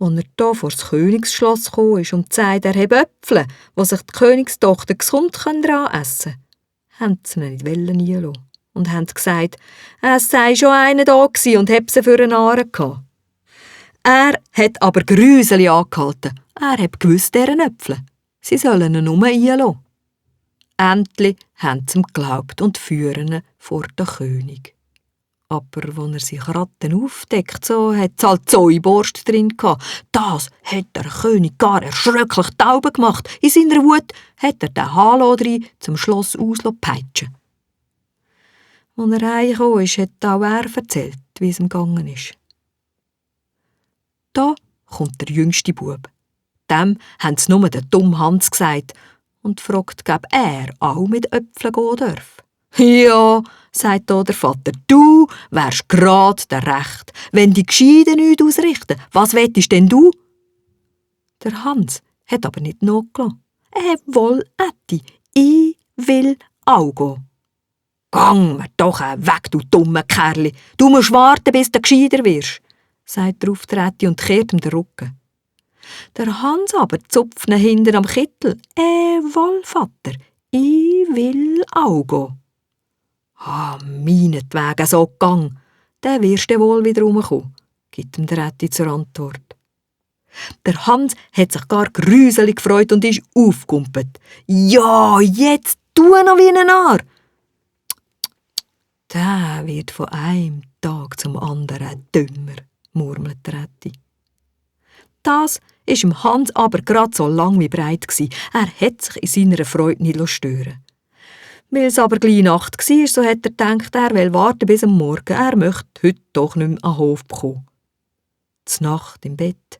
Als er da vor das Königsschloss kam, um zu sagen, er habe Äpfel, die sich die Königstochter gesund dran essen können, haben sie ihn nicht reinlassen und haben gesagt, es sei schon einer da gewesen und habe sie für einen Narren gehabt. Er hat aber Grüseli angehalten. Er hat gewusst, deren Äpfel. Sie sollen ihn nur einlassen. Endlich haben sie ihm geglaubt und führen ihn vor den König. Aber als er sich Ratten aufdeckt, so hat es halt Zäuborst drin gehabt. Das hat der König gar erschröcklich Tauben gemacht. In seiner Wut hat er den Halo drin zum Schloss peitschen. Als er heimgekommen ist, hat auch er erzählt, wie es ihm gegangen ist. Da kommt der jüngste Bub. Dem haben sie nur den dummen Hans gesagt und fragt, ob er auch mit Äpfeln gehen darf. Ja, sagt da der Vater, du wärst grad der Recht, wenn die Gescheiden nichts ausrichten. Was wettest denn du? Der Hans hat aber nicht nachgelassen. Wohl ätti, ich will auch gehen. Gang mir doch weg, du dumme Kerli. Du musst warten, bis du gescheiter wirst, sagt der Auftrette und kehrt ihm den Rücken. Der Hans aber zupft ihn hinten am Kittel. Wohl, Vater, ich will auch gehen. Meinetwegen so gang, dann wirst du wohl wieder rumkommen, gibt ihm der Ätti zur Antwort. Der Hans hat sich gar gruselig gefreut und ist aufgekumpelt. Ja, jetzt tu noch wie ein Narr. Der wird von einem Tag zum anderen dümmer, murmelt der Ätti. Das war dem Hans aber grad so lang wie breit gsi. Er hat sich in seiner Freude nicht stören. Weil es aber gleich Nacht war, so hat er gedacht, er will warten bis am Morgen. Er möchte heute doch nicht mehr an den Hof kommen. Nacht im Bett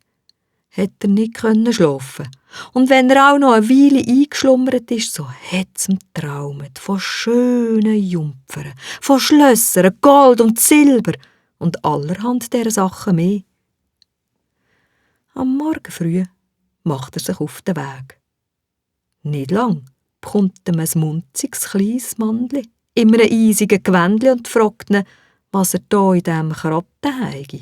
hat er nicht schlafen. Und wenn er auch noch eine Weile eingeschlummert ist, so hat es ihm geträumt von schönen Jungfern, von Schlössern, Gold und Silber und allerhand dieser Sachen mehr. Am Morgen früh macht er sich auf den Weg. Nicht lang bekommt ihm ein munziges kleines Mandli in einem eisigen Gewändli und fragt ihn, was er da in diesem Kratten habe.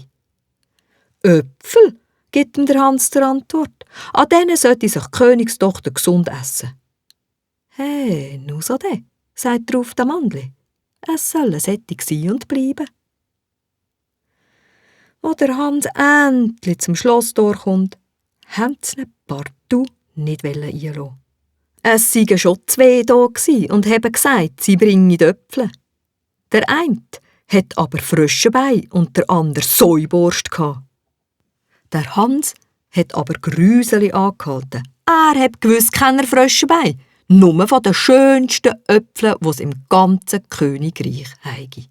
Äpfel, gibt ihm der Hans zur Antwort. An denen sollte sich die Königstochter gesund essen. Hey, nu so de, sagt er auf dem Mandli. Es soll sättig sein und bleiben. Als der Hans endlich zum Schlosstor kommt, haben sie ihn partout nicht einlassen. Es seien schon 2 da und haben gesagt, sie bringen Äpfel. Der eine hat aber frische Beine und der andere Säuborst gehabt. Der Hans hat aber Grüseli angehalten. Er hat gewiss keine frischen Beine, nur von den schönsten Äpfeln, die es im ganzen Königreich habe.